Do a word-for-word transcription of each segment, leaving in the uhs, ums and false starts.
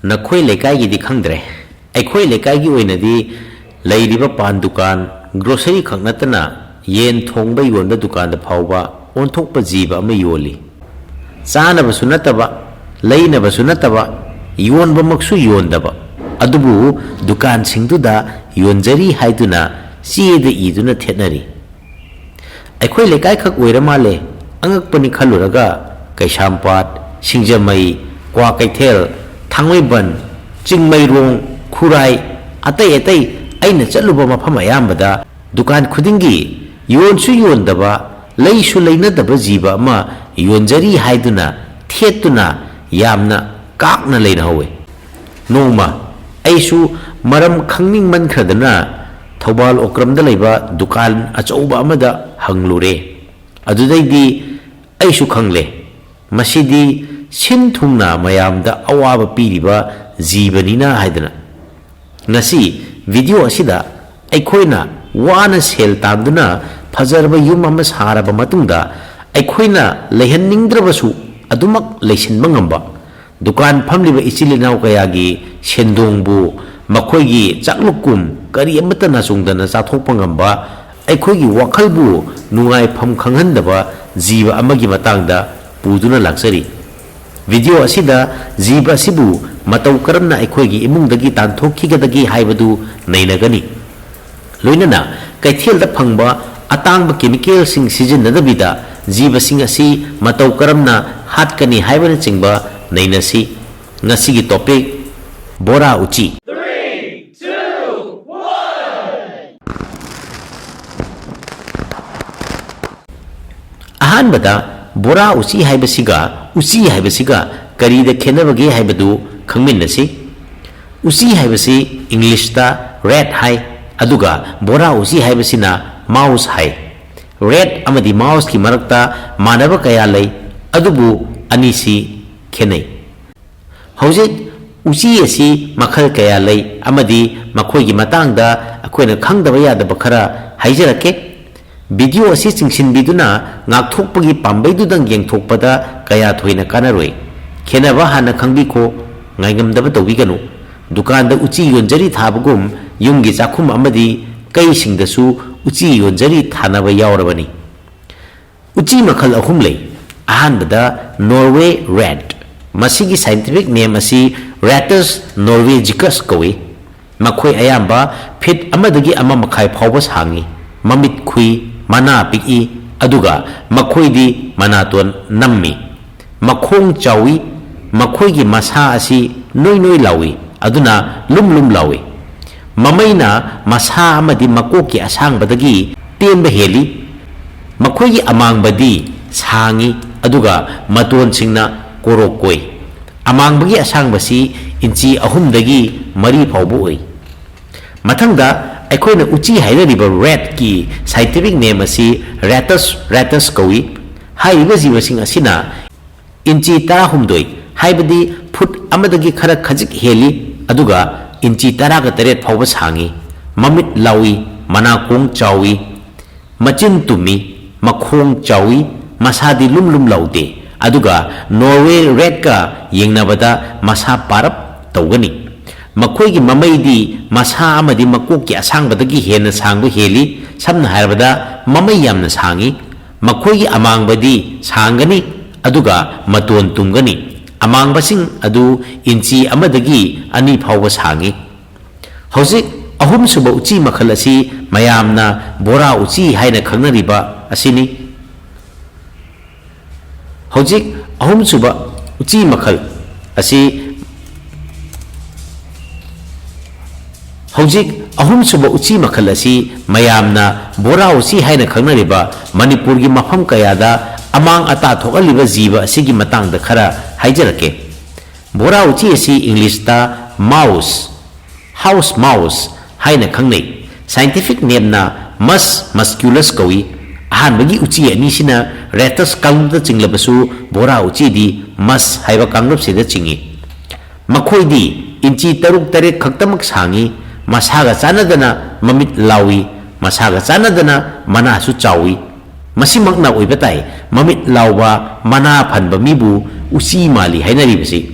ꯅꯈꯣꯏ ꯂꯩꯀꯥꯏꯒꯤꯗꯤ ꯈꯪꯗ꯭ꯔꯦ꯫ ꯑꯩꯈꯣꯏ ꯂꯩꯀꯥꯏꯒꯤ ꯑꯣꯏꯅꯗꯤ ꯂꯩꯔꯤꯕ ꯄꯥꯟ ꯗꯨꯀꯥꯟ, ꯒ꯭ꯔꯣꯁꯔꯤ ꯈꯛ ꯅꯠꯇꯅ ꯌꯦꯟ ꯊꯣꯡꯕ ꯌꯣꯟꯕ ꯗꯨꯀꯥꯟꯗ ꯐꯥꯎꯕ ꯑꯣꯟꯊꯣꯛꯄ ꯖꯤꯕ ꯑꯃ ꯌꯣꯜꯂꯤ꯫ ꯆꯥꯅꯕꯁꯨ ꯅꯠꯇꯕ, ꯂꯩꯅꯕꯁꯨ ꯅꯠꯇꯕ, ꯌꯣꯟꯕꯃꯛꯁꯨ ꯌꯣꯟꯗꯕ, ꯑꯗꯨꯕꯨ ꯗꯨꯀꯥꯟꯁꯤꯡꯗꯨꯗ ꯌꯣꯟꯖꯔꯤ ꯍꯥꯏꯗꯨꯅ ꯆꯦꯗ ꯏꯗꯨꯅ ꯊꯦꯠꯅꯔꯤ꯫ ꯑꯩꯈꯣꯏ ꯂꯩꯀꯥꯏꯈꯛ ꯑꯣꯏꯔ ꯃꯥꯜꯂꯦ꯫ ꯑꯉꯛꯄꯅꯤ ꯈꯜꯂꯨꯔꯒ ꯀꯩꯁꯥꯝꯄꯥꯠ, ꯁꯤꯡꯖꯃꯩ, ꯀ꯭ꯋꯥꯀꯩꯊꯦꯜ, ꯊꯥꯡꯃꯩꯕꯟ, ꯆꯤꯡꯃꯩꯔꯣꯡ, ꯈꯨꯔꯥꯏ, ꯑꯇꯩ ꯑꯇꯩ ꯑꯩꯅ ꯆꯠꯂꯨꯕ ꯃꯐꯝ ꯑꯌꯥꯝꯕꯗ ꯗꯨꯀꯥꯟ ꯈꯨꯗꯤꯡꯒꯤ ꯌꯣꯟꯁꯨ ꯌꯣꯟꯗꯕ, ꯂꯩꯁꯨ ꯂꯩꯅꯗꯕ ꯖꯤꯕ ꯑꯃ ꯌꯣꯟꯖꯔꯤ ꯍꯥꯏꯗꯨꯅ ꯊꯦꯠꯇꯨꯅ ꯌꯥꯝꯅ ꯀꯥꯛꯅ ꯂꯩꯅꯍꯧꯋꯤ꯫ ꯅꯣꯡꯃ ꯑꯩꯁꯨ ꯃꯔꯝ ꯈꯪꯅꯤꯡꯃꯟꯈ꯭ꯔꯗꯅ ꯊꯧꯕꯥꯜ ꯑꯣꯀ꯭ꯔꯝꯗ ꯂꯩꯕ ꯗꯨꯀꯥꯟ ꯑꯆꯧꯕ ꯑꯃꯗ ꯍꯪꯂꯨꯔꯦ꯫ ꯑꯗꯨꯗꯩꯗꯤ ꯑꯩꯁꯨ ꯈꯪꯂꯦ, ꯃꯁꯤꯗꯤ ꯁꯤꯟ ꯊꯨꯡꯅ ꯃꯌꯥꯝꯗ ꯑꯋꯥꯕ ꯄꯤꯔꯤꯕ ꯖꯤꯕꯅꯤꯅ ꯍꯥꯏꯗꯅ꯫ ꯉꯁꯤ ꯚꯤꯗꯤꯑꯣ ꯑꯁꯤꯗ ꯑꯩꯈꯣꯏꯅ ꯋꯥꯅ ꯁꯦꯜ ꯇꯥꯟꯗꯨꯅ ꯐꯖꯔꯕ ꯌꯨꯝ ꯑꯃ ꯁꯥꯔꯕ ꯃꯇꯨꯡꯗ ꯑꯩꯈꯣꯏꯅ ꯂꯩꯍꯟꯅꯤꯡꯗ꯭ꯔꯕꯁꯨ ꯑꯗꯨꯃꯛ ꯂꯩꯁꯤꯟꯕ ꯉꯝꯕ, ꯗꯨꯀꯥꯟ ꯐꯝꯂꯤꯕ ꯏꯆꯤꯜ ꯏꯅꯥꯎ ꯀꯌꯥꯒꯤ ꯁꯦꯟꯗꯣꯡꯕꯨ ꯃꯈꯣꯏꯒꯤ ꯆꯥꯛꯂꯨꯛꯀꯨꯝ ꯀꯔꯤ ꯑꯃꯠꯇ ꯅꯥꯆꯣꯡꯗꯅ ꯆꯥꯊꯣꯛꯄ ꯉꯝꯕ, ꯑꯩꯈꯣꯏꯒꯤ ꯋꯥꯈꯜꯕꯨ ꯅꯨꯡꯉꯥꯏꯐꯝ ꯈꯪꯍꯟꯗꯕ ꯖꯤꯕ ꯑꯃꯒꯤ ꯃꯇꯥꯡꯗ ꯄꯨꯗꯨꯅ ꯂꯥꯛꯆꯔꯤ꯫ ꯚꯤꯗꯤꯑꯣ ꯑꯁꯤꯗ ꯖꯤꯕ ꯑꯁꯤꯕꯨ ꯃꯇꯧ ꯀꯔꯝꯅ ꯑꯩꯈꯣꯏꯒꯤ ꯏꯃꯨꯡꯗꯒꯤ ꯇꯥꯟꯊꯣꯛꯈꯤꯒꯗꯒꯦ ꯍꯥꯏꯕꯗꯨ ꯅꯩꯅꯒꯅꯤ꯫ ꯂꯣꯏꯅꯅ ꯀꯩꯊꯦꯜꯗ ꯐꯪꯕ ꯑꯇꯥꯡꯕ ꯀꯦꯃꯤꯀꯦꯜꯁꯤꯡ ꯁꯤꯖꯤꯟꯅꯗꯕꯤꯗ ꯖꯤꯕꯁꯤꯡ ꯑꯁꯤ ꯃꯇꯧ ꯀꯔꯝꯅ ꯍꯥꯠꯀꯅꯤ ꯍꯥꯏꯕꯅꯆꯤꯡꯕ ꯅꯩꯅꯁꯤ꯫ ꯉꯁꯤꯒꯤ ꯇꯣꯄꯤꯛ, ꯕꯣꯔꯥ ꯎꯆꯤ꯫ ꯑꯍꯥꯟꯕꯗ ꯕꯣꯔꯥ ꯎꯆꯤ ꯍꯥꯏꯕꯁꯤꯒ ꯎꯆꯤ ꯍꯥꯏꯕꯁꯤꯒ ꯀꯔꯤꯗ ꯈꯦꯠꯅꯕꯒꯦ ꯍꯥꯏꯕꯗꯨ ꯈꯪꯃꯤꯟꯅꯁꯤ꯫ ꯎꯆꯤ ꯍꯥꯏꯕꯁꯤ ꯏꯪꯂꯤꯁꯇ ꯔꯦꯠ ꯍꯥꯏ, ꯑꯗꯨꯒ ꯕꯣꯔꯥ ꯎꯆꯤ ꯍꯥꯏꯕꯁꯤꯅ ꯃꯥꯎꯁ ꯍꯥꯏ꯫ ꯔꯦꯠ ꯑꯃꯗꯤ ꯃꯥꯎꯁꯀꯤ ꯃꯔꯛꯇ ꯃꯥꯟꯅꯕ ꯀꯌꯥ ꯂꯩ, ꯑꯗꯨꯕꯨ ꯑꯅꯤꯁꯤ ꯈꯦꯠꯅꯩ꯫ ꯍꯧꯖꯤꯛ ꯎꯆꯤ ꯑꯁꯤ ꯃꯈꯜ ꯀꯌꯥ ꯂꯩ ꯑꯃꯗꯤ ꯃꯈꯣꯏꯒꯤ ꯃꯇꯥꯡꯗ ꯑꯩꯈꯣꯏꯅ ꯈꯪꯗꯕ ꯌꯥꯗꯕ ꯈꯔ ꯍꯥꯏꯖꯔꯛꯀꯦ꯫ ꯚꯤꯗꯤꯑꯣ ꯑꯁꯤ ꯆꯤꯡꯁꯤꯟꯕꯤꯗꯨꯅ ꯉꯥꯛꯊꯣꯛꯄꯒꯤ ꯄꯥꯝꯕꯩꯗꯨꯗꯪ ꯌꯦꯡꯊꯣꯛꯄꯗ ꯀꯌꯥ ꯊꯣꯏꯅ ꯀꯥꯟꯅꯔꯣꯏ꯫ ꯈꯦꯠꯅꯕ ꯍꯥꯟꯅ ꯈꯪꯕꯤꯈꯣ꯫ ꯉꯥꯏꯉꯝꯗꯕ ꯇꯧꯕꯤꯒꯅꯨ꯫ ꯗꯨꯀꯥꯟꯗ ꯎꯆꯤ ꯌꯣꯟꯖꯔꯤ ꯊꯥꯕꯒꯨꯝ ꯌꯨꯝꯒꯤ ꯆꯥꯛꯈꯨꯝ ꯑꯃꯗꯤ ꯀꯩꯁꯤꯡꯗꯁꯨ ꯎꯆꯤ ꯌꯣꯟꯖꯔꯤ ꯊꯥꯅꯕ ꯌꯥꯎꯔꯕꯅꯤ꯫ ꯎꯆꯤ ꯃꯈꯜ ꯑꯍꯨꯝ ꯂꯩ꯫ ꯑꯍꯥꯟꯕꯗ Norway Rat꯫ ꯃꯁꯤꯒꯤ scientific name ꯑꯁꯤ Rattus norvegicus ꯀꯧꯏ꯫ ꯃꯈꯣꯏ ꯑꯌꯥꯝꯕ ꯐꯤꯠ ꯑꯃꯗꯒꯤ ꯑꯃ ꯃꯈꯥꯏ ꯐꯥꯎꯕ ꯁꯥꯡꯏ꯫ ꯃꯃꯤꯠ ꯈꯨꯏ, ꯃꯅꯥ ꯄꯤꯛꯏ, ꯑꯗꯨꯒ ꯃꯈꯣꯏꯗꯤ ꯃꯅꯥꯇꯣꯟ ꯅꯝꯃꯤ꯫ ꯃꯈꯣꯡ ꯆꯥꯎꯏ꯫ ꯃꯈꯣꯏꯒꯤ ꯃꯁꯥ ꯑꯁꯤ ꯅꯣꯏ ꯅꯣꯏ ꯂꯥꯎꯏ, ꯑꯗꯨꯅ ꯂꯨꯝ ꯂꯨꯝ ꯂꯥꯎꯏ꯫ ꯃꯃꯩꯅ ꯃꯁꯥ ꯑꯃꯗꯤ ꯃꯀꯣꯛꯀꯤ ꯑꯁꯥꯡꯕꯗꯒꯤ ꯇꯦꯟꯕ ꯍꯦꯜꯂꯤ꯫ ꯃꯈꯣꯏꯒꯤ ꯑꯃꯥꯡꯕꯗꯤ ꯁꯥꯡꯏ, ꯑꯗꯨꯒ ꯃꯇꯣꯟꯁꯤꯡꯅ ꯀꯣꯔꯣꯛ ꯀꯣꯏ꯫ ꯑꯃꯥꯡꯕꯒꯤ ꯑꯁꯥꯡꯕꯁꯤ ꯏꯟꯆꯤ ꯑꯍꯨꯝꯗꯒꯤ ꯃꯔꯤ ꯐꯥꯎꯕ ꯑꯣꯏ꯫ ꯃꯊꯪꯗ ꯑꯩꯈꯣꯏꯅ ꯎꯆꯤ ꯍꯥꯏꯅꯔꯤꯕ ratꯀꯤ scientific name ꯑꯁꯤ Rattus rattus ꯀꯧꯏ꯫ ꯍꯥꯏꯔꯤꯕ ꯖꯤꯕꯁꯤꯡ ꯑꯁꯤꯅ ꯏꯟꯆꯤ ꯇꯔꯥꯍꯨꯝꯗꯣꯏ, ꯍꯥꯏꯕꯗꯤ ꯐꯨꯠ ꯑꯃꯗꯒꯤ ꯈꯔ ꯈꯖꯤꯛ ꯍꯦꯜꯂꯤ, ꯑꯗꯨꯒ ꯏꯟꯆꯤ ꯇꯔꯥꯒ ꯇꯔꯦꯠ ꯐꯥꯎꯕ ꯁꯥꯡꯏ꯫ ꯃꯃꯤꯠ ꯂꯥꯎꯏ, ꯃꯅꯥꯀꯣꯡ ꯆꯥꯎꯏ, ꯃꯆꯤꯟ ꯇꯨꯝꯃꯤ, ꯃꯈꯣꯡ ꯆꯥꯎꯏ, ꯃꯁꯥꯗꯤ ꯂꯨꯝ ꯂꯨꯝ ꯂꯥꯎꯗꯦ, ꯑꯗꯨꯒ Norway Ratꯀ ꯌꯦꯡꯅꯕꯗ ꯃꯁꯥ ꯄꯥꯔꯞ ꯇꯧꯒꯅꯤ꯫ ꯃꯈꯣꯏꯒꯤ ꯃꯃꯩꯗꯤ ꯃꯁꯥ ꯑꯃꯗꯤ ꯃꯀꯣꯛꯀꯤ ꯑꯁꯥꯡꯕꯗꯒꯤ ꯍꯦꯟꯅ ꯁꯥꯡꯕ ꯍꯦꯜꯂꯤ꯫ ꯁꯝꯅ ꯍꯥꯏꯔꯕꯗ, ꯃꯃꯩ ꯌꯥꯝꯅ ꯁꯥꯡꯏ꯫ ꯃꯈꯣꯏꯒꯤ ꯑꯃꯥꯡꯕꯗꯤ ꯁꯥꯡꯒꯅꯤ, ꯑꯗꯨꯒ ꯃꯇꯣꯟ ꯇꯨꯝꯒꯅꯤ꯫ ꯑꯃꯥꯡꯕꯁꯤꯡ ꯑꯗꯨ ꯏꯟꯆꯤ ꯑꯃꯗꯒꯤ ꯑꯅꯤ ꯐꯥꯎꯕ ꯁꯥꯡꯏ꯫ ꯍꯧꯖꯤꯛ ꯑꯍꯨꯝꯁꯨꯕ ꯎꯆꯤ ꯃꯈꯜ ꯑꯁꯤ ꯃꯌꯥꯝꯅ ꯕꯣꯔꯥ ꯎꯆꯤ ꯍꯥꯏꯅ ꯈꯪꯅꯔꯤꯕ ꯑꯁꯤꯅꯤ꯫ ꯍꯧꯖꯤꯛ ꯑꯍꯨꯝꯁꯨꯕ ꯎꯆꯤ ꯃꯈꯜ ꯑꯁꯤ, ꯍꯧꯖꯤꯛ ꯑꯍꯨꯝꯁꯨꯕ ꯎꯆꯤ ꯃꯈꯜ ꯑꯁꯤ ꯃꯌꯥꯝꯅ ꯕꯣꯔꯥ ꯎꯆꯤ ꯍꯥꯏꯅ ꯈꯪꯅꯔꯤꯕ ꯃꯅꯤꯄꯨꯔꯒꯤ ꯃꯐꯝ ꯀꯌꯥꯗ ꯑꯃꯥꯡ ꯑꯇꯥ ꯊꯣꯛꯍꯜꯂꯤꯕ ꯖꯤꯕ ꯑꯁꯤꯒꯤ ꯃꯇꯥꯡꯗ ꯈꯔ ꯍꯥꯏꯖꯔꯛꯀꯦ꯫ ꯕꯣꯔꯥ ꯎꯆꯤ ꯑꯁꯤ ꯏꯪꯂꯤꯁꯇ mouse, house mouse ꯍꯥꯏꯅ ꯈꯪꯅꯩ꯫ Scientific nameꯅ Mus musculus ꯀꯧꯏ꯫ ꯑꯍꯥꯟꯕꯒꯤ ꯎꯆꯤ ꯑꯅꯤꯁꯤꯅ Rattus ꯀꯥꯡꯂꯨꯞꯇ ꯆꯤꯡꯂꯕꯁꯨ, ꯕꯣꯔꯥ ꯎꯆꯤꯗꯤ Mus ꯍꯥꯏꯕ ꯀꯥꯡꯂꯨꯞꯁꯤꯗ ꯆꯤꯡꯏ꯫ ꯃꯈꯣꯏꯗꯤ ꯏꯟꯆꯤ ꯇꯔꯨꯛ ꯇꯔꯦꯠ ꯈꯛꯇꯃꯛ ꯁꯥꯡꯏ꯫ ꯃꯁꯥꯒ ꯆꯥꯟꯅꯗꯅ ꯃꯃꯤꯠ ꯂꯥꯎꯏ꯫ ꯃꯁꯥꯒ ꯆꯥꯟꯅꯗꯅ ꯃꯅꯥꯁꯨ ꯆꯥꯎꯏ꯫ ꯃꯁꯤꯃꯛꯅ ꯑꯣꯏꯕ ꯇꯥꯏ ꯃꯃꯤꯠ ꯂꯥꯎꯕ, ꯃꯅꯥ ꯐꯟꯕ ꯃꯤꯕꯨ ꯎꯆꯤ ꯃꯥꯜꯂꯤ ꯍꯥꯏꯅꯔꯤꯕꯁꯤ꯫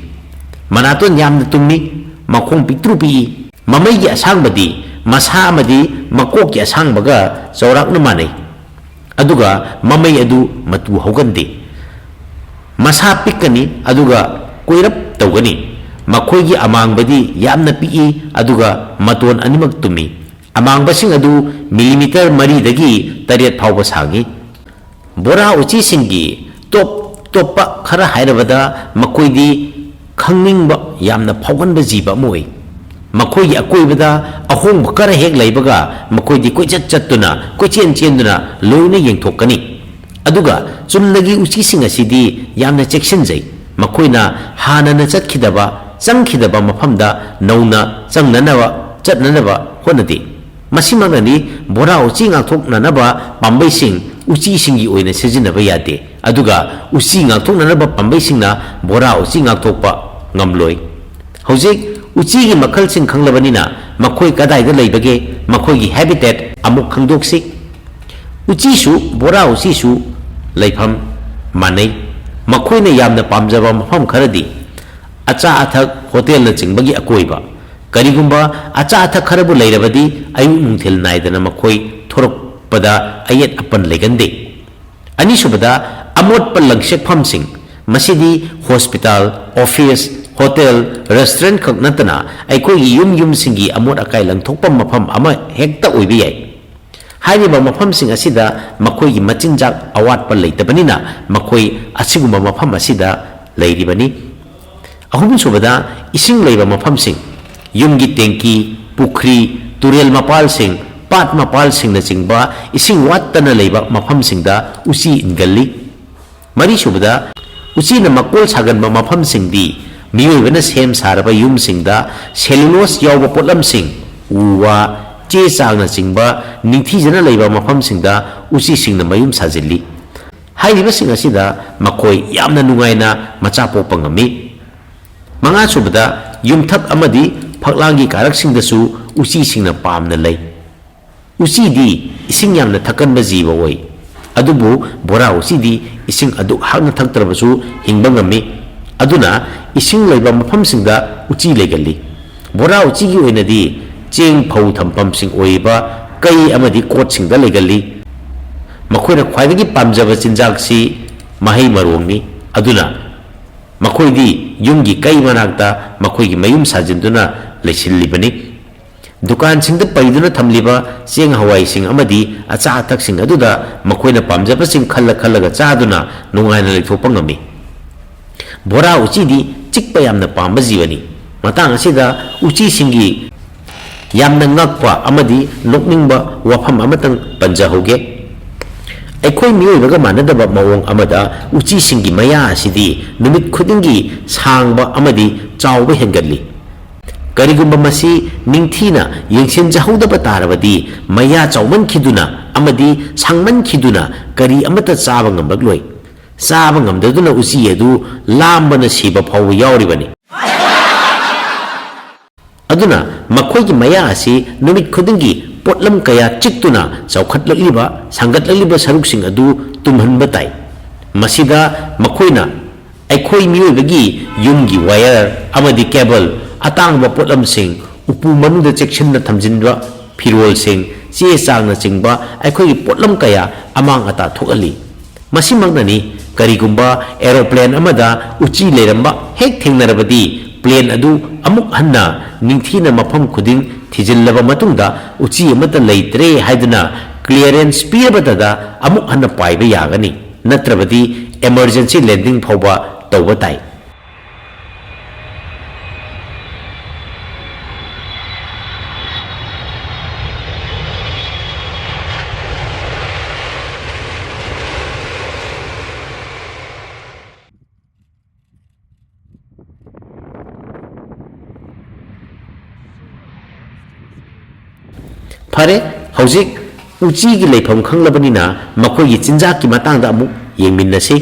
ꯃꯅꯥꯇꯣꯟ ꯌꯥꯝꯅ ꯇꯨꯝꯃꯤ, ꯃꯈꯣꯡ ꯄꯤꯛꯇ꯭ꯔꯨ ꯄꯤꯛꯏ꯫ ꯃꯃꯩꯒꯤ ꯑꯁꯥꯡꯕꯗꯤ ꯃꯁꯥ ꯑꯃꯗꯤ ꯃꯀꯣꯛꯀꯤ ꯑꯁꯥꯡꯕꯒ ꯆꯥꯎꯔꯥꯛꯅ ꯃꯥꯟꯅꯩ, ꯑꯗꯨꯒ ꯃꯃꯩ ꯑꯗꯨ ꯃꯇꯨ ꯍꯧꯒꯟꯗꯦ꯫ ꯃꯁꯥ ꯄꯤꯛꯀꯅꯤ ꯑꯗꯨꯒ ꯀꯣꯏꯔꯞ ꯇꯧꯒꯅꯤ꯫ ꯃꯈꯣꯏꯒꯤ ꯑꯃꯥꯡꯕꯗꯤ ꯌꯥꯝꯅ ꯄꯤꯛꯏ ꯑꯗꯨꯒ ꯃꯇꯣꯟ ꯑꯅꯤꯃꯛ ꯇꯨꯝꯃꯤ꯫ ꯑꯃꯥꯡꯕꯁꯤꯡ ꯑꯗꯨ ꯃꯤꯂꯤꯃꯤꯇꯔ ꯃꯔꯤꯗꯒꯤ ꯇꯔꯦꯠ ꯐꯥꯎꯕ ꯁꯥꯡꯏ꯫ ꯕꯣꯔꯥ ꯎꯆꯤꯁꯤꯡꯒꯤ ꯇꯣꯞ ꯇꯣꯞꯄ ꯈꯔ ꯍꯥꯏꯔꯕꯗ, ꯃꯈꯣꯏꯗꯤ ꯈꯪꯅꯤꯡꯕ ꯌꯥꯝꯅ ꯐꯥꯎꯒꯟꯕ ꯖꯤꯕ ꯑꯃ ꯑꯣꯏ꯫ ꯃꯈꯣꯏꯒꯤ ꯑꯀꯣꯏꯕꯗ ꯑꯍꯣꯡꯕ ꯈꯔ ꯍꯦꯛ ꯂꯩꯕꯒ, ꯃꯈꯣꯏꯗꯤ ꯀꯣꯏꯆꯠ ꯆꯠꯇꯨꯅ, ꯀꯣꯏꯆꯦꯟ ꯆꯦꯟꯗꯨꯅ ꯂꯣꯏꯅ ꯌꯦꯡꯊꯣꯛꯀꯅꯤ꯫ ꯑꯗꯨꯒ ꯆꯨꯝꯅꯒꯤ ꯎꯆꯤꯁꯤꯡ ꯑꯁꯤꯗꯤ ꯌꯥꯝꯅ ꯆꯦꯛꯁꯤꯟꯖꯩ꯫ ꯃꯈꯣꯏꯅ ꯍꯥꯟꯅꯅ ꯆꯠꯈꯤꯗꯕ, ꯆꯪꯈꯤꯗꯕ ꯃꯐꯝꯗ ꯅꯧꯅ ꯆꯪꯅꯅꯕ, ꯆꯠꯅꯅꯕ ꯍꯣꯠꯅꯗꯦ꯫ ꯃꯁꯤꯃꯛꯅꯅꯤ ꯕꯣꯔꯥ ꯎꯆꯤ ꯉꯥꯛꯊꯣꯛꯅꯅꯕ ꯄꯥꯝꯕꯩꯁꯤꯡ ꯎꯆꯤꯁꯤꯡꯒꯤ ꯑꯣꯏꯅ ꯁꯤꯖꯤꯟꯅꯕ ꯌꯥꯗꯦ, ꯑꯗꯨꯒ ꯎꯆꯤ ꯉꯥꯛꯊꯣꯛꯅꯅꯕ ꯄꯥꯝꯕꯩꯁꯤꯡꯅ ꯕꯣꯔꯥ ꯎꯆꯤ ꯉꯥꯛꯊꯣꯛꯄ ꯉꯝꯂꯣꯏ꯫ ꯍꯧꯖꯤꯛ ꯎꯆꯤꯒꯤ ꯃꯈꯜꯁꯤꯡ ꯈꯪꯂꯕꯅꯤꯅ, ꯃꯈꯣꯏ ꯀꯗꯥꯏꯗ ꯂꯩꯕꯒꯦ, ꯃꯈꯣꯏꯒꯤ habitat ꯑꯃꯨꯛ ꯈꯪꯗꯣꯛꯁꯤ꯫ ꯎꯆꯤꯁꯨ, ꯕꯣꯔꯥ ꯎꯆꯤꯁꯨ ꯂꯩꯐꯝ ꯃꯥꯟꯅꯩ꯫ ꯃꯈꯣꯏꯅ ꯌꯥꯝꯅ ꯄꯥꯝꯖꯕ ꯃꯐꯝ ꯈꯔꯗꯤ ꯑꯆꯥ ꯑꯊꯛ, ꯍꯣꯇꯦꯜꯅꯆꯤꯡꯕꯒꯤ ꯑꯀꯣꯏꯕ꯫ ꯀꯔꯤꯒꯨꯝꯕ ꯑꯆꯥ ꯑꯊꯛ ꯈꯔꯕꯨ ꯂꯩꯔꯕꯗꯤ, ꯑꯌꯨꯛ ꯅꯨꯡꯊꯤꯜ ꯅꯥꯏꯗꯅ ꯃꯈꯣꯏ ꯊꯣꯔꯛꯄꯗ ꯑꯌꯦꯠ ꯑꯄꯟ ꯂꯩꯒꯟꯗꯦ꯫ ꯑꯅꯤꯁꯨꯕꯗ, ꯑꯃꯣꯠꯄ ꯂꯪꯁꯦꯛꯐꯝꯁꯤꯡ꯫ ꯃꯁꯤꯗꯤ hospital, office, hotel, restaurant ꯈꯛ ꯅꯠꯇꯅ ꯑꯩꯈꯣꯏꯒꯤ ꯌꯨꯝ ꯌꯨꯝꯁꯤꯡꯒꯤ ꯑꯃꯣꯠ ꯑꯀꯥꯏ ꯂꯪꯊꯣꯛꯐꯝ ꯃꯐꯝ ꯑꯃ ꯍꯦꯛꯇ ꯑꯣꯏꯕ ꯌꯥꯏ꯫ ꯍꯥꯏꯔꯤꯕ ꯃꯐꯝꯁꯤꯡ ꯑꯁꯤꯗ ꯃꯈꯣꯏꯒꯤ ꯃꯆꯤꯟꯖꯥꯛ ꯑꯋꯥꯠꯄ ꯂꯩꯇꯕꯅꯤꯅ, ꯃꯈꯣꯏ ꯑꯁꯤꯒꯨꯝꯕ ꯃꯐꯝ ꯑꯁꯤꯗ ꯂꯩꯔꯤꯕꯅꯤ꯫ ꯑꯍꯨꯝꯁꯨꯕꯗ, ꯏꯁꯤꯡ ꯂꯩꯕ ꯃꯐꯝꯁꯤꯡ, ꯌꯨꯝꯒꯤ ꯇꯦꯡꯀꯤ, ꯄꯨꯈ꯭ꯔꯤ, ꯇꯨꯔꯦꯜ ꯃꯄꯥꯜꯁꯤꯡ, ꯄꯥꯠ ꯃꯄꯥꯜꯁꯤꯡꯅꯆꯤꯡꯕ ꯏꯁꯤꯡ ꯋꯥꯠꯇꯅ ꯂꯩꯕ ꯃꯐꯝꯁꯤꯡꯗ ꯎꯆꯤ ꯏꯟꯒꯜꯂꯤ꯫ ꯃꯔꯤꯁꯨꯕꯗ, ꯎꯆꯤꯅ ꯃꯀꯣꯜ ꯁꯥꯒꯟꯕ ꯃꯐꯝꯁꯤꯡꯗꯤ ꯃꯤꯑꯣꯏꯕꯅ ꯁꯦꯝ ꯁꯥꯔꯕ ꯌꯨꯝꯁꯤꯡꯗ cellulose ꯌꯥꯎꯕ ꯄꯣꯠꯂꯝꯁꯤꯡ, ꯎ ꯋꯥ, ꯆꯦ ꯆꯥꯡꯅꯆꯤꯡꯕ ꯅꯤꯡꯊꯤꯖꯅ ꯂꯩꯕ ꯃꯐꯝꯁꯤꯡꯗ ꯎꯆꯤꯁꯤꯡꯅ ꯃꯌꯨꯝ ꯁꯥꯖꯤꯜꯂꯤ꯫ ꯍꯥꯏꯔꯤꯕꯁꯤꯡ ꯑꯁꯤꯗ ꯃꯈꯣꯏ ꯌꯥꯝꯅ ꯅꯨꯡꯉꯥꯏꯅ ꯃꯆꯥ ꯄꯣꯛꯄ ꯉꯝꯃꯤ꯫ ꯃꯉꯥꯁꯨꯕꯗ, ꯌꯨꯝꯊꯛ ꯑꯃꯗꯤ ꯐꯛꯂꯥꯡꯒꯤ ꯀꯥꯔꯛꯁꯤꯡꯗꯁꯨ ꯎꯆꯤꯁꯤꯡꯅ ꯄꯥꯝꯅ ꯂꯩ꯫ ꯎꯆꯤꯗꯤ ꯏꯁꯤꯡ ꯌꯥꯝꯅ ꯊꯛꯀꯟꯕ ꯖꯤꯕ ꯑꯣꯏ, ꯑꯗꯨꯕꯨ ꯕꯣꯔꯥ ꯎꯆꯤꯗꯤ ꯏꯁꯤꯡ ꯑꯗꯨꯛ ꯍꯥꯛꯅ ꯊꯛꯇ꯭ꯔꯕꯁꯨ ꯍꯤꯡꯕ ꯉꯝꯃꯤ꯫ ꯑꯗꯨꯅ ꯏꯁꯤꯡ ꯂꯩꯕ ꯃꯐꯝꯁꯤꯡꯗ ꯎꯆꯤ ꯂꯩꯒꯜꯂꯤ꯫ ꯕꯣꯔꯥ ꯎꯆꯤꯒꯤ ꯑꯣꯏꯅꯗꯤ ꯆꯦꯡ ꯐꯧ ꯊꯝꯐꯝꯁꯤꯡ ꯑꯣꯏꯔꯤꯕ ꯀꯩ ꯑꯃꯗꯤ ꯀꯣꯠꯁꯤꯡꯗ ꯂꯩꯒꯜꯂꯤ꯫ ꯃꯈꯣꯏꯅ ꯈ꯭ꯋꯥꯏꯗꯒꯤ ꯄꯥꯝꯖꯕ ꯆꯤꯟꯖꯥꯛꯁꯤ ꯃꯍꯩ ꯃꯔꯣꯡꯅꯤ꯫ ꯑꯗꯨꯅ ꯃꯈꯣꯏꯗꯤ ꯌꯨꯝꯒꯤ ꯀꯩ ꯃꯅꯥꯛꯇ ꯃꯈꯣꯏꯒꯤ ꯃꯌꯨꯝ ꯁꯥꯖꯤꯟꯗꯨꯅ ꯂꯩꯁꯤꯜꯂꯤꯕꯅꯤ꯫ ꯗꯨꯀꯥꯟꯁꯤꯡꯗ ꯄꯩꯗꯨꯅ ꯊꯝꯂꯤꯕ ꯆꯦꯡ ꯍꯋꯥꯏꯁꯤꯡ ꯑꯃꯗꯤ ꯑꯆꯥ ꯑꯊꯛꯁꯤꯡ ꯑꯗꯨꯗ ꯃꯈꯣꯏꯅ ꯄꯥꯝꯖꯕꯁꯤꯡ ꯈꯜꯂ ꯈꯜꯂꯒ ꯆꯥꯗꯨꯅ ꯅꯨꯡꯉꯥꯏꯅ ꯂꯩꯊꯣꯛꯄ ꯉꯝꯃꯤ꯫ ꯕꯣꯔꯥ ꯎꯆꯤꯗꯤ ꯆꯤꯛꯄ ꯌꯥꯝꯅ ꯄꯥꯝꯕ ꯖꯤꯕꯅꯤ꯫ ꯃꯇꯥꯡ ꯑꯁꯤꯗ ꯎꯆꯤꯁꯤꯡꯒꯤ ꯌꯥꯝꯅ ꯉꯛꯄ ꯑꯃꯗꯤ ꯅꯣꯛꯅꯤꯡꯕ ꯋꯥꯐꯝ ꯑꯃꯇꯪ ꯄꯟꯖꯍꯧꯒꯦ꯫ ꯑꯩꯈꯣꯏ ꯃꯤꯑꯣꯏꯕꯒ ꯃꯥꯟꯅꯗꯕ ꯃꯑꯣꯡ ꯑꯃꯗ ꯎꯆꯤꯁꯤꯡꯒꯤ ꯃꯌꯥ ꯑꯁꯤꯗꯤ ꯅꯨꯃꯤꯠ ꯈꯨꯗꯤꯡꯒꯤ ꯁꯥꯡꯕ ꯑꯃꯗꯤ ꯆꯥꯎꯕ ꯍꯦꯟꯒꯠꯂꯤ꯫ ꯀꯔꯤꯒꯨꯝꯕ ꯃꯁꯤ ꯅꯤꯡꯊꯤꯅ ꯌꯦꯡꯁꯤꯟꯖꯍꯧꯗꯕ ꯇꯥꯔꯕꯗꯤ, ꯃꯌꯥ ꯆꯥꯎꯃꯟꯈꯤꯗꯨꯅ ꯑꯃꯗꯤ ꯁꯥꯡꯃꯟꯈꯤꯗꯨꯅ ꯀꯔꯤ ꯑꯃꯠꯇ ꯆꯥꯕ ꯉꯝꯂꯛꯂꯣꯏ꯫ ꯆꯥꯕ ꯉꯝꯗꯗꯨꯅ ꯎꯆꯤ ꯑꯗꯨ ꯂꯥꯝꯕꯅ ꯁꯤꯕ ꯐꯥꯎꯕ ꯌꯥꯎꯔꯤꯕꯅꯤ꯫ ꯑꯗꯨꯅ ꯃꯈꯣꯏꯒꯤ ꯃꯌꯥ ꯑꯁꯤ ꯅꯨꯃꯤꯠ ꯈꯨꯗꯤꯡꯒꯤ ꯄꯣꯠꯂꯝ ꯀꯌꯥ ꯆꯤꯛꯇꯨꯅ ꯆꯥꯎꯈꯠꯂꯛꯂꯤꯕ, ꯁꯥꯡꯒꯠꯂꯛꯂꯤꯕ ꯁꯔꯨꯛꯁꯤꯡ ꯑꯗꯨ ꯇꯨꯝꯍꯟꯕ ꯇꯥꯏ꯫ ꯃꯁꯤꯗ ꯃꯈꯣꯏꯅ ꯑꯩꯈꯣꯏ ꯃꯤꯑꯣꯏꯕꯒꯤ ꯌꯨꯝꯒꯤ ꯋꯥꯌꯔ ꯑꯃꯗꯤ ꯀꯦꯕꯜ, ꯑꯇꯥꯡꯕ ꯄꯣꯠꯂꯝꯁꯤꯡ, ꯎꯄꯨ ꯃꯅꯨꯡꯗ ꯆꯦꯛꯁꯤꯟꯅ ꯊꯝꯖꯤꯟꯕ ꯐꯤꯔꯣꯜꯁꯤꯡ, ꯆꯦ ꯆꯥꯡꯅꯆꯤꯡꯕ ꯑꯩꯈꯣꯏꯒꯤ ꯄꯣꯠꯂꯝ ꯀꯌꯥ ꯑꯃꯥꯡ ꯑꯇꯥ ꯊꯣꯛꯍꯜꯂꯤ꯫ ꯃꯁꯤꯃꯛꯅꯅꯤ, ꯀꯔꯤꯒꯨꯝꯕ ꯑꯦꯔꯣꯄ꯭ꯂꯦꯟ ꯑꯃꯗ ꯎꯆꯤ ꯂꯩꯔꯝꯕ ꯍꯦꯛ ꯊꯦꯡꯅꯔꯕꯗꯤ, ꯄ꯭ꯂꯦꯟ ꯑꯗꯨ ꯑꯃꯨꯛ ꯍꯟꯅ ꯅꯤꯡꯊꯤꯅ ꯃꯐꯝ ꯈꯨꯗꯤꯡ ꯊꯤꯖꯤꯜꯂꯕ ꯃꯇꯨꯡꯗ ꯎꯆꯤ ꯑꯃꯠꯇ ꯂꯩꯇ꯭ꯔꯦ ꯍꯥꯏꯗꯨꯅ ꯀ꯭ꯂꯤꯌꯔꯦꯟꯁ ꯄꯤꯔꯕꯗꯗ ꯑꯃꯨꯛ ꯍꯟꯅ ꯄꯥꯏꯕ ꯌꯥꯒꯅꯤ꯫ ꯅꯠꯇ꯭ꯔꯕꯗꯤ emergency landing ꯐꯥꯎꯕ ꯇꯧꯕ ꯇꯥꯏ꯫ ꯐꯔꯦ, ꯍꯧꯖꯤꯛ ꯎꯆꯤꯒꯤ ꯂꯩꯐꯝ ꯈꯪꯂꯕꯅꯤꯅ ꯃꯈꯣꯏꯒꯤ ꯆꯤꯟꯖꯥꯛꯀꯤ ꯃꯇꯥꯡꯗ ꯑꯃꯨꯛ ꯌꯦꯡꯃꯤꯟꯅꯁꯤ꯫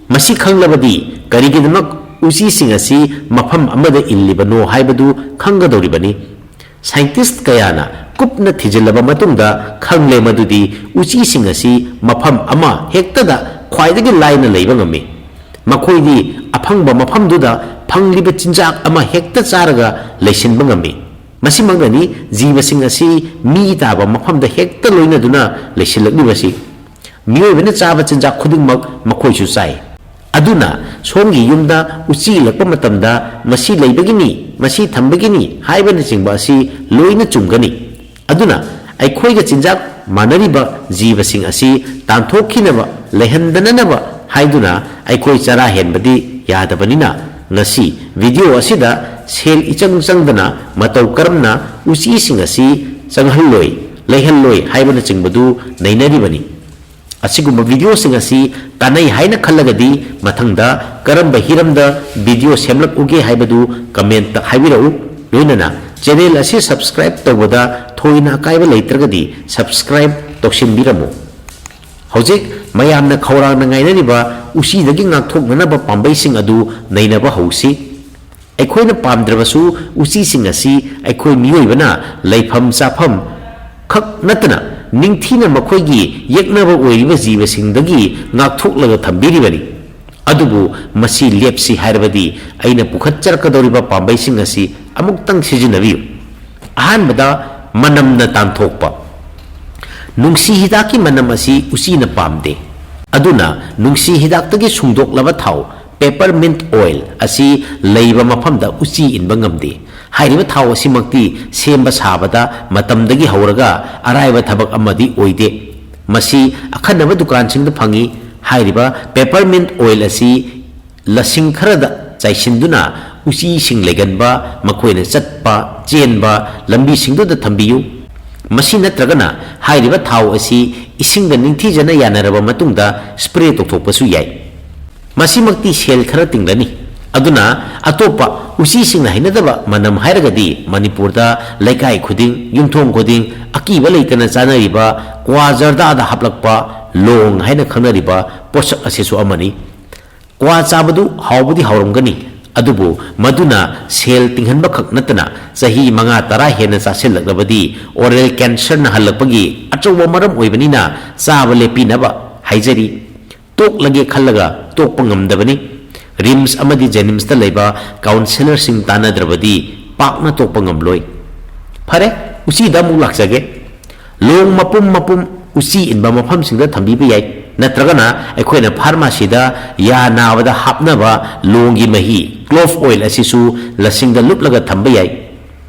ꯃꯁꯤ ꯈꯪꯂꯕꯗꯤ ꯀꯔꯤꯒꯤꯗꯃꯛ ꯎꯆꯤꯁꯤꯡ ꯑꯁꯤ ꯃꯐꯝ ꯑꯃꯗ ꯏꯜꯂꯤꯕꯅꯣ ꯍꯥꯏꯕꯗꯨ ꯈꯪꯒꯗꯧꯔꯤꯕꯅꯤ꯫ ꯁꯥꯏꯟꯇꯤꯁ꯭ꯠ ꯀꯌꯥꯅ ꯀꯨꯞꯅ ꯊꯤꯖꯤꯜꯂꯕ ꯃꯇꯨꯡꯗ ꯈꯪꯂꯦ ꯃꯗꯨꯗꯤ ꯎꯆꯤꯁꯤꯡ ꯑꯁꯤ ꯃꯐꯝ ꯑꯃ ꯍꯦꯛꯇꯗ ꯈ꯭ꯋꯥꯏꯗꯒꯤ ꯂꯥꯏꯅ ꯂꯩꯕ ꯉꯝꯃꯤ꯫ ꯃꯈꯣꯏꯗꯤ ꯑꯐꯪꯕ ꯃꯐꯝꯗꯨꯗ ꯐꯪꯂꯤꯕ ꯆꯤꯟꯖꯥꯛ ꯑꯃ ꯍꯦꯛꯇ ꯆꯥꯔꯒ ꯂꯩꯁꯤꯟꯕ ꯉꯝꯃꯤ꯫ ꯃꯁꯤꯃꯛꯅꯅꯤ, ꯖꯤꯕꯁꯤꯡ ꯑꯁꯤ ꯃꯤ ꯇꯥꯕ ꯃꯐꯝꯗ ꯍꯦꯛꯇ ꯂꯣꯏꯅꯗꯨꯅ ꯂꯩꯁꯤꯜꯂꯛꯂꯤꯕꯁꯤ꯫ ꯃꯤꯑꯣꯏꯕꯅ ꯆꯥꯕ ꯆꯤꯟꯖꯥꯛ ꯈꯨꯗꯤꯡꯃꯛ ꯃꯈꯣꯏꯁꯨ ꯆꯥꯏ꯫ ꯑꯗꯨꯅ ꯁꯣꯝꯒꯤ ꯌꯨꯝꯗ ꯎꯆꯤ ꯏꯜꯂꯛꯄ ꯃꯇꯝꯗ ꯃꯁꯤ ꯂꯩꯕꯒꯤꯅꯤ, ꯃꯁꯤ ꯊꯝꯕꯒꯤꯅꯤ ꯍꯥꯏꯕꯅꯆꯤꯡꯕ ꯑꯁꯤ ꯂꯣꯏꯅ ꯆꯨꯝꯒꯅꯤ꯫ ꯑꯗꯨꯅ ꯑꯩꯈꯣꯏꯒ ꯆꯤꯟꯖꯥꯛ ꯃꯥꯟꯅꯔꯤꯕ ꯖꯤꯕꯁꯤꯡ ꯑꯁꯤ ꯇꯥꯟꯊꯣꯛꯈꯤꯅꯕ, ꯂꯩꯍꯟꯗꯅꯅꯕ ꯍꯥꯏꯗꯨꯅ ꯑꯩꯈꯣꯏ ꯆꯔꯥ ꯍꯦꯟꯕꯗꯤ ꯌꯥꯗꯕꯅꯤꯅ, ꯉꯁꯤ video ꯑꯁꯤꯗ ꯁꯦꯜ ꯏꯆꯪ ꯆꯪꯗꯅ ꯃꯇꯧ ꯀꯔꯝꯅ ꯎꯆꯤꯁꯤꯡ ꯑꯁꯤ ꯆꯪꯍꯜꯂꯣꯏ, ꯂꯩꯍꯜꯂꯣꯏ ꯍꯥꯏꯕꯅꯆꯤꯡꯕꯗꯨ ꯅꯩꯅꯔꯤꯕꯅꯤ꯫ ꯑꯁꯤꯒꯨꯝꯕ videoꯁꯤꯡ ꯑꯁꯤ ꯀꯥꯟꯅꯩ ꯍꯥꯏꯅ ꯈꯜꯂꯒꯗꯤ ꯃꯊꯪꯗ ꯀꯔꯝꯕ ꯍꯤꯔꯝꯗ video ꯁꯦꯝꯂꯛꯎꯒꯦ ꯍꯥꯏꯕꯗꯨ commentꯇ ꯍꯥꯏꯕꯤꯔꯛꯎ꯫ ꯂꯣꯏꯅꯅ channel ꯑꯁꯤ subscribe ꯇꯧꯕꯗ ꯊꯣꯏꯅ ꯑꯀꯥꯏꯕ ꯂꯩꯇ꯭ꯔꯒꯗꯤ subscribe ꯇꯧꯁꯤꯟꯕꯤꯔꯝꯃꯨ꯫ ꯍꯧꯖꯤꯛ ꯃꯌꯥꯝꯅ ꯈꯧꯔꯥꯡꯅ ꯉꯥꯏꯅꯔꯤꯕ ꯎꯆꯤꯗꯒꯤ ꯉꯥꯛꯊꯣꯛꯅꯅꯕ ꯄꯥꯝꯕꯩꯁꯤꯡ ꯑꯗꯨ ꯅꯩꯅꯕ ꯍꯧꯁꯤ꯫ ꯑꯩꯈꯣꯏꯅ ꯄꯥꯝꯗ꯭ꯔꯕꯁꯨ, ꯎꯆꯤꯁꯤꯡ ꯑꯁꯤ ꯑꯩꯈꯣꯏ ꯃꯤꯑꯣꯏꯕꯅ ꯂꯩꯐꯝ ꯆꯥꯐꯝ ꯈꯛ ꯅꯠꯇꯅ ꯅꯤꯡꯊꯤꯅ ꯃꯈꯣꯏꯒꯤ ꯌꯦꯛꯅꯕ ꯑꯣꯏꯔꯤꯕ ꯖꯤꯕꯁꯤꯡꯗꯒꯤ ꯉꯥꯛꯊꯣꯛꯂꯒ ꯊꯝꯕꯤꯔꯤꯕꯅꯤ꯫ ꯑꯗꯨꯕꯨ ꯃꯁꯤ ꯂꯦꯞꯁꯤ ꯍꯥꯏꯔꯕꯗꯤ ꯑꯩꯅ ꯄꯨꯈꯠꯆꯔꯛꯀꯗꯧꯔꯤꯕ ꯄꯥꯝꯕꯩꯁꯤꯡ ꯑꯁꯤ ꯑꯃꯨꯛꯇꯪ ꯁꯤꯖꯤꯟꯅꯕꯤꯌꯨ꯫ ꯑꯍꯥꯟꯕꯗ, ꯃꯅꯝꯅ ꯇꯥꯟꯊꯣꯛꯄ꯫ ꯅꯨꯡꯁꯤ ꯍꯤꯗꯥꯛꯀꯤ ꯃꯅꯝ ꯑꯁꯤ ꯎꯆꯤꯅ ꯄꯥꯝꯗꯦ꯫ ꯑꯗꯨꯅ ꯅꯨꯡꯁꯤ ꯍꯤꯗꯥꯛꯇꯒꯤ ꯁꯨꯡꯗꯣꯛꯂꯕ ꯊꯥꯎ, peppermint oil, ꯑꯁꯤ ꯂꯩꯕ ꯃꯐꯝꯗ ꯎꯆꯤ ꯏꯟꯕ ꯉꯝꯗꯦ꯫ ꯍꯥꯏꯔꯤꯕ ꯊꯥꯎ ꯑꯁꯤꯃꯛꯇꯤ ꯁꯦꯝꯕ ꯁꯥꯕꯗ ꯃꯇꯝꯗꯒꯤ ꯍꯧꯔꯒ ꯑꯔꯥꯏꯕ ꯊꯕꯛ ꯑꯃꯗꯤ ꯑꯣꯏꯗꯦ꯫ ꯃꯁꯤ ꯑꯈꯟꯅꯕ ꯗꯨꯀꯥꯟꯁꯤꯡꯗ ꯐꯪꯏ꯫ ꯍꯥꯏꯔꯤꯕ peppermint oil ꯑꯁꯤ ꯂꯁꯤꯡ ꯈꯔꯗ ꯆꯥꯏꯁꯤꯟꯗꯨꯅ ꯎꯆꯤꯁꯤꯡ ꯂꯩꯒꯟꯕ, ꯃꯈꯣꯏꯅ ꯆꯠꯄ, ꯆꯦꯟꯕ ꯂꯝꯕꯤꯁꯤꯡꯗꯨꯗ ꯊꯝꯕꯤꯌꯨ꯫ ꯃꯁꯤ ꯅꯠꯇ꯭ꯔꯒꯅ ꯍꯥꯏꯔꯤꯕ ꯊꯥꯎ ꯑꯁꯤ ꯏꯁꯤꯡꯒ ꯅꯤꯡꯊꯤꯖꯅ ꯌꯥꯅꯔꯕ ꯃꯇꯨꯡꯗ spray ꯇꯧꯊꯣꯛꯄꯁꯨ ꯌꯥꯏ꯫ ꯃꯁꯤꯃꯛꯇꯤ ꯁꯦꯜ ꯈꯔ ꯇꯤꯡꯂꯅꯤ꯫ ꯑꯗꯨꯅ ꯑꯇꯣꯞꯄ ꯎꯆꯤꯁꯤꯡꯅ ꯍꯩꯅꯗꯕ ꯃꯅꯝ ꯍꯥꯏꯔꯒꯗꯤ ꯃꯅꯤꯄꯨꯔꯗ ꯂꯩꯀꯥꯏ ꯈꯨꯗꯤꯡ, ꯌꯨꯝꯊꯣꯡ ꯈꯨꯗꯤꯡ ꯑꯀꯤꯕ ꯂꯩꯇꯅ ꯆꯥꯅꯔꯤꯕ ꯀ꯭ꯋꯥ ꯖꯔꯗꯥꯗ ꯍꯥꯞꯂꯛꯄ ꯂꯣꯡ ꯍꯥꯏꯅ ꯈꯪꯅꯔꯤꯕ ꯄꯣꯠꯁꯛ ꯑꯁꯤꯁꯨ ꯑꯃꯅꯤ꯫ ꯀ꯭ꯋꯥ ꯆꯥꯕꯗꯨ ꯍꯥꯎꯕꯗꯤ ꯍꯥꯎꯔꯝꯒꯅꯤ, ꯑꯗꯨꯕꯨ ꯃꯗꯨꯅ ꯁꯦꯜ ꯇꯤꯡꯍꯟꯕ ꯈꯛ ꯅꯠꯇꯅ ꯆꯍꯤ ꯃꯉꯥ ꯇꯔꯥ ꯍꯦꯟꯅ ꯆꯥꯁꯤꯜꯂꯛꯂꯕꯗꯤ oral cancer ꯅꯥꯍꯜꯂꯛꯄꯒꯤ ꯑꯆꯧꯕ ꯃꯔꯝ ꯑꯣꯏꯕꯅꯤꯅ ꯆꯥꯕ ꯂꯦꯞꯄꯤꯅꯕ ꯍꯥꯏꯖꯔꯤ꯫ ꯇꯣꯛꯂꯒꯦ ꯈꯜꯂꯒ ꯇꯣꯛꯄ ꯉꯝꯗꯕꯅꯤ꯫ ꯔꯤꯝꯁ ꯑꯃꯗꯤ ꯖꯦꯅꯤꯝꯁꯇ ꯂꯩꯕ ꯀꯥꯎꯟꯁꯦꯂꯔꯁꯤꯡ ꯇꯥꯟꯅꯗ꯭ꯔꯕꯗꯤ ꯄꯥꯛꯅ ꯇꯣꯛꯄ ꯉꯝꯂꯣꯏ꯫ ꯐꯔꯦ, ꯎꯆꯤꯗ ꯑꯃꯨꯛ ꯂꯥꯛꯆꯒꯦ꯫ ꯂꯣꯡ ꯃꯄꯨꯝ ꯃꯄꯨꯝ ꯎꯆꯤ ꯏꯟꯕ ꯃꯐꯝꯁꯤꯡꯗ ꯊꯝꯕꯤꯕ ꯌꯥꯏ, ꯅꯠꯇ꯭ꯔꯒꯅ ꯑꯩꯈꯣꯏꯅ ꯐꯥꯔꯃꯥꯁꯤꯗ ꯌꯥ ꯅꯥꯕꯗ ꯍꯥꯞꯅꯕ ꯂꯣꯡꯒꯤ ꯃꯍꯤ, clove oil, ꯑꯁꯤꯁꯨ ꯂꯁꯤꯡꯗ ꯂꯨꯞꯂꯒ ꯊꯝꯕ ꯌꯥꯏ꯫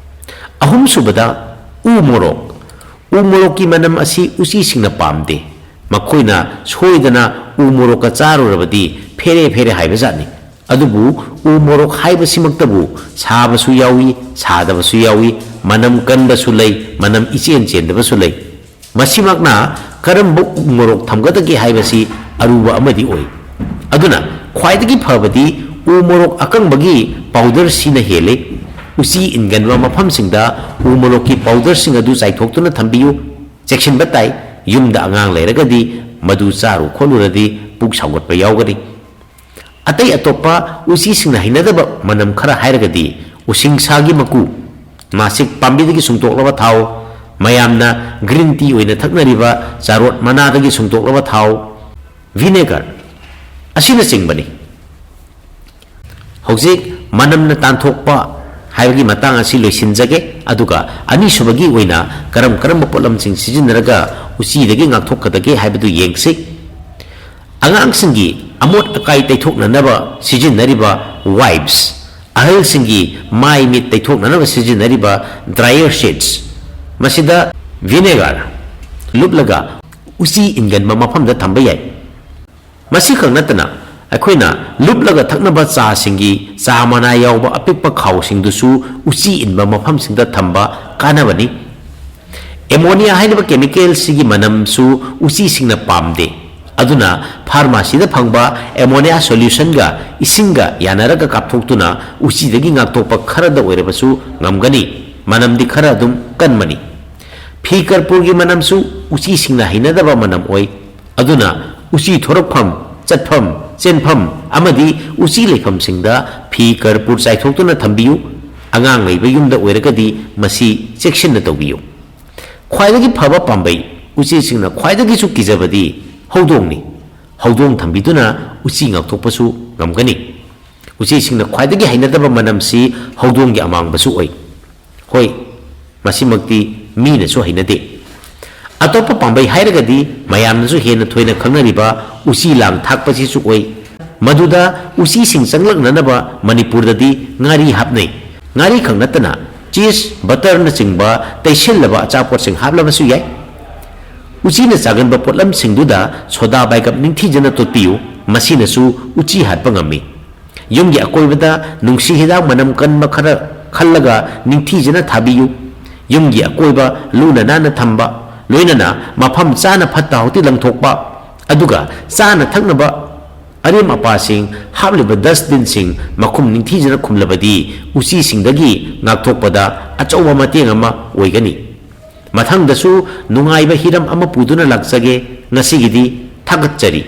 ꯑꯍꯨꯝꯁꯨꯕꯗ, ꯎ ꯃꯣꯔꯣꯛ꯫ ꯎ ꯃꯣꯔꯣꯛꯀꯤ ꯃꯅꯝ ꯑꯁꯤ ꯎꯆꯤꯁꯤꯡꯅ ꯄꯥꯝꯗꯦ꯫ ꯃꯈꯣꯏꯅ ꯁꯣꯏꯗꯅ ꯎ ꯃꯣꯔꯣꯛꯀ ꯆꯥꯔꯨꯔꯕꯗꯤ ꯐꯦꯔꯦ ꯐꯦꯔꯦ ꯍꯥꯏꯕ ꯖꯥꯠꯅꯤ꯫ ꯑꯗꯨꯕꯨ ꯎ ꯃꯣꯔꯣꯛ ꯍꯥꯏꯕꯁꯤꯃꯛꯇꯕꯨ ꯁꯥꯕꯁꯨ ꯌꯥꯎꯏ, ꯁꯥꯗꯕꯁꯨ ꯌꯥꯎꯏ, ꯃꯅꯝ ꯀꯟꯕꯁꯨ ꯂꯩ, ꯃꯅꯝ ꯏꯆꯦꯟ ꯆꯦꯟꯗꯕꯁꯨ ꯂꯩ꯫ ꯃꯁꯤꯃꯛꯅ ꯀꯔꯝꯕ ꯎ ꯃꯣꯔꯣꯛ ꯊꯝꯒꯗꯒꯦ ꯍꯥꯏꯕꯁꯤ ꯑꯔꯨꯕ ꯑꯃꯗꯤ ꯑꯣꯏ꯫ ꯑꯗꯨꯅ ꯈ꯭ꯋꯥꯏꯗꯒꯤ ꯐꯕꯗꯤ ꯎ ꯃꯣꯔꯣꯛ ꯑꯀꯪꯕꯒꯤ ꯄꯥꯎꯗꯔꯁꯤꯅ ꯍꯦꯜꯂꯤ꯫ ꯎꯆꯤ ꯏꯟꯒꯟꯕ ꯃꯐꯝꯁꯤꯡꯗ ꯎ ꯃꯣꯔꯣꯛꯀꯤ ꯄꯥꯎꯗꯔꯁꯤꯡ ꯑꯗꯨ ꯆꯥꯏꯊꯣꯛꯇꯨꯅ ꯊꯝꯕꯤꯌꯨ꯫ ꯆꯦꯛꯁꯤꯟꯕ ꯇꯥꯏ, ꯌꯨꯝꯗ ꯑꯉꯥꯡ ꯂꯩꯔꯒꯗꯤ ꯃꯗꯨ ꯆꯥꯔꯨ ꯈꯣꯠꯂꯨꯔꯗꯤ ꯄꯨꯛ ꯁꯥꯎꯒꯠꯄ ꯌꯥꯎꯒꯅꯤ꯫ ꯑꯇꯩ ꯑꯇꯣꯞꯄ ꯎꯆꯤꯁꯤꯡꯅ ꯍꯩꯅꯗꯕ ꯃꯅꯝ ꯈꯔ ꯍꯥꯏꯔꯒꯗꯤ ꯎꯁꯤꯡꯁꯥꯒꯤ ꯃꯀꯨ, ꯅꯥꯁꯤꯛ ꯄꯥꯝꯕꯤꯗꯒꯤ ꯁꯨꯡꯇꯣꯛꯂꯕ ꯊꯥꯎ, ꯃꯌꯥꯝꯅ green tea ꯑꯣꯏꯅ ꯊꯛꯅꯔꯤꯕ ꯆꯥꯔꯣꯠ ꯃꯅꯥꯗꯒꯤ ꯁꯨꯡꯇꯣꯛꯂꯕ ꯊꯥꯎ, vinegar ꯑꯁꯤꯅꯆꯤꯡꯕꯅꯤ꯫ ꯍꯧꯖꯤꯛ ꯃꯅꯝꯅ ꯇꯥꯟꯊꯣꯛꯄ ꯍꯥꯏꯕꯒꯤ ꯃꯇꯥꯡ ꯑꯁꯤ ꯂꯣꯏꯁꯤꯟꯖꯒꯦ, ꯑꯗꯨꯒ ꯑꯅꯤꯁꯨꯕꯒꯤ ꯑꯣꯏꯅ ꯀꯔꯝ ꯀꯔꯝꯕ ꯄꯣꯠꯂꯝꯁꯤꯡ ꯁꯤꯖꯤꯟꯅꯔꯒ ꯎꯆꯤꯗꯒꯤ ꯉꯥꯛꯊꯣꯛꯀꯗꯒꯦ ꯍꯥꯏꯕꯗꯨ ꯌꯦꯡꯁꯤ꯫ ꯑꯉꯥꯡꯁꯤꯡꯒꯤ ꯑꯃꯣꯠ ꯑꯀꯥꯏ ꯇꯩꯊꯣꯛꯅꯅꯕ ꯁꯤꯖꯤꯟꯅꯔꯤꯕ wipes, ꯑꯍꯜꯁꯤꯡꯒꯤ ꯃꯥꯏ ꯃꯤꯠ ꯇꯩꯊꯣꯛꯅꯅꯕ ꯁꯤꯖꯤꯟꯅꯔꯤꯕ dryer sheets, ꯃꯁꯤꯗ vinegar ꯂꯨꯞꯂꯒ ꯎꯆꯤ ꯏꯟꯒꯟꯕ ꯃꯐꯝꯗ ꯊꯝꯕ ꯌꯥꯏ꯫ ꯃꯁꯤꯈꯛ ꯅꯠꯇꯅ, ꯑꯩꯈꯣꯏꯅ ꯂꯨꯞꯂꯒ ꯊꯛꯅꯕ ꯆꯥꯁꯤꯡꯒꯤ ꯆꯥ ꯃꯅꯥ ꯌꯥꯎꯕ ꯑꯄꯤꯛꯄ ꯈꯥꯎꯁꯤꯡꯗꯨꯁꯨ ꯎꯆꯤ ꯏꯟꯕ ꯃꯐꯝꯁꯤꯡꯗ ꯊꯝꯕ ꯀꯥꯟꯅꯕꯅꯤ꯫ Ammonia ꯍꯥꯏꯔꯤꯕ chemical ꯁꯤꯒꯤ ꯃꯅꯝꯁꯨ ꯎꯆꯤꯁꯤꯡꯅ ꯄꯥꯝꯗꯦ꯫ ꯑꯗꯨꯅ ꯐꯥꯔꯃꯥꯁꯤꯗ ꯐꯪꯕ ammonia solution ꯒ ꯏꯁꯤꯡꯒ ꯌꯥꯅꯔꯒ ꯀꯥꯞꯊꯣꯛꯇꯨꯅ ꯎꯆꯤꯗꯒꯤ ꯉꯥꯛꯊꯣꯛꯄ ꯈꯔꯗ ꯑꯣꯏꯔꯕꯁꯨ ꯉꯝꯒꯅꯤ꯫ ꯃꯅꯝꯗꯤ ꯈꯔ ꯑꯗꯨꯝ ꯀꯟꯕꯅꯤ꯫ ꯐꯤ ꯀꯔꯄꯨꯔꯒꯤ ꯃꯅꯝꯁꯨ ꯎꯆꯤꯁꯤꯡꯅ ꯍꯩꯅꯗꯕ ꯃꯅꯝ ꯑꯣꯏ꯫ ꯑꯗꯨꯅ ꯎꯆꯤ ꯊꯣꯔꯛꯐꯝ, ꯆꯠꯐꯝ, ꯆꯦꯟꯐꯝ ꯑꯃꯗꯤ ꯎꯆꯤ ꯂꯩꯐꯝꯁꯤꯡꯗ ꯐꯤ ꯀꯔꯄꯨꯔ ꯆꯥꯏꯊꯣꯛꯇꯨꯅ ꯊꯝꯕꯤꯌꯨ꯫ ꯑꯉꯥꯡ ꯂꯩꯕ ꯌꯨꯝꯗ ꯑꯣꯏꯔꯒꯗꯤ ꯃꯁꯤ ꯆꯦꯛꯁꯤꯟꯅ ꯇꯧꯕꯤꯌꯨ꯫ ꯈ꯭ꯋꯥꯏꯗꯒꯤ ꯐꯕ ꯄꯥꯝꯕꯩ, ꯎꯆꯤꯁꯤꯡꯅ ꯈ꯭ꯋꯥꯏꯗꯒꯤꯁꯨ ꯀꯤꯖꯕꯗꯤ ꯍꯧꯗꯣꯡꯅꯤ꯫ ꯍꯧꯗꯣꯡ ꯊꯝꯕꯤꯗꯨꯅ ꯎꯆꯤ ꯉꯥꯛꯊꯣꯛꯄꯁꯨ ꯉꯝꯒꯅꯤ꯫ ꯎꯆꯤꯁꯤꯡꯅ ꯈ꯭ꯋꯥꯏꯗꯒꯤ ꯍꯩꯅꯗꯕ ꯃꯅꯝꯁꯤ ꯍꯧꯗꯣꯡꯒꯤ ꯑꯃꯥꯡꯕꯁꯨ ꯑꯣꯏ꯫ ꯍꯣꯏ, ꯃꯁꯤꯃꯛꯇꯤ ꯃꯤꯅꯁꯨ ꯍꯩꯅꯗꯦ꯫ ꯑꯇꯣꯞꯄ ꯄꯥꯝꯕꯩ ꯍꯥꯏꯔꯒꯗꯤ ꯃꯌꯥꯝꯅꯁꯨ ꯍꯦꯟꯅ ꯊꯣꯏꯅ ꯈꯪꯅꯔꯤꯕ ꯎꯆꯤ ꯂꯥꯡ ꯊꯥꯛꯄꯁꯤꯁꯨ ꯑꯣꯏ꯫ ꯃꯗꯨꯗ ꯎꯆꯤꯁꯤꯡ ꯆꯪꯂꯛꯅꯅꯕ ꯃꯅꯤꯄꯨꯔꯗꯗꯤ ꯉꯥꯔꯤ ꯍꯥꯞꯅꯩ꯫ ꯉꯥꯔꯤꯈꯛ ꯅꯠꯇꯅ ꯆꯤꯁ, ꯕꯇꯔꯅꯆꯤꯡꯕ ꯇꯩꯁꯤꯜꯂꯕ ꯑꯆꯥꯄꯣꯠꯁꯤꯡ ꯍꯥꯞꯂꯕꯁꯨ ꯌꯥꯏ꯫ ꯎꯆꯤꯅ ꯆꯥꯒꯟꯕ ꯄꯣꯠꯂꯝꯁꯤꯡꯗꯨꯗ ꯁꯣꯗꯥ ꯕꯥꯏꯒꯞ ꯅꯤꯡꯊꯤꯖꯅ ꯇꯣꯠꯄꯤꯌꯨ, ꯃꯁꯤꯅꯁꯨ ꯎꯆꯤ ꯍꯥꯠꯄ ꯉꯝꯃꯤ꯫ ꯌꯨꯝꯒꯤ ꯑꯀꯣꯏꯕꯗ ꯅꯨꯡꯁꯤ ꯍꯤꯗꯥꯛ ꯃꯅꯝ ꯀꯟꯕ ꯈꯔ ꯈꯜꯂꯒ ꯅꯤꯡꯊꯤꯖꯅ ꯊꯥꯕꯤꯌꯨ꯫ ꯌꯨꯝꯒꯤ ꯑꯀꯣꯏꯕ ꯂꯨꯅ ꯅꯥꯟꯅ ꯊꯝꯕ, ꯂꯣꯏꯅꯅ ꯃꯐꯝ ꯆꯥꯅ ꯐꯠꯇ ꯍꯥꯎꯗꯤ ꯂꯪꯊꯣꯛꯄ, ꯑꯗꯨꯒ ꯆꯥꯅ ꯊꯛꯅꯕ ꯑꯔꯦꯝ ꯑꯄꯥꯁꯤꯡ ꯍꯥꯞꯂꯤꯕ ꯗꯁꯕꯤꯟꯁꯤꯡ ꯃꯈꯨꯝ ꯅꯤꯡꯊꯤꯖꯅ ꯈꯨꯝꯂꯕꯗꯤ ꯎꯆꯤꯁꯤꯡꯗꯒꯤ ꯉꯥꯛꯊꯣꯛꯄꯗ ꯑꯆꯧꯕ ꯃꯇꯦꯡ ꯑꯃ ꯑꯣꯏꯒꯅꯤ꯫ ꯃꯊꯪꯗꯁꯨ ꯅꯨꯡꯉꯥꯏꯕ ꯍꯤꯔꯝ ꯑꯃ ꯄꯨꯗꯨꯅ ꯂꯥꯛꯆꯒꯦ꯫ ꯉꯁꯤꯒꯤꯗꯤ ꯊꯥꯒꯠꯆꯔꯤ꯫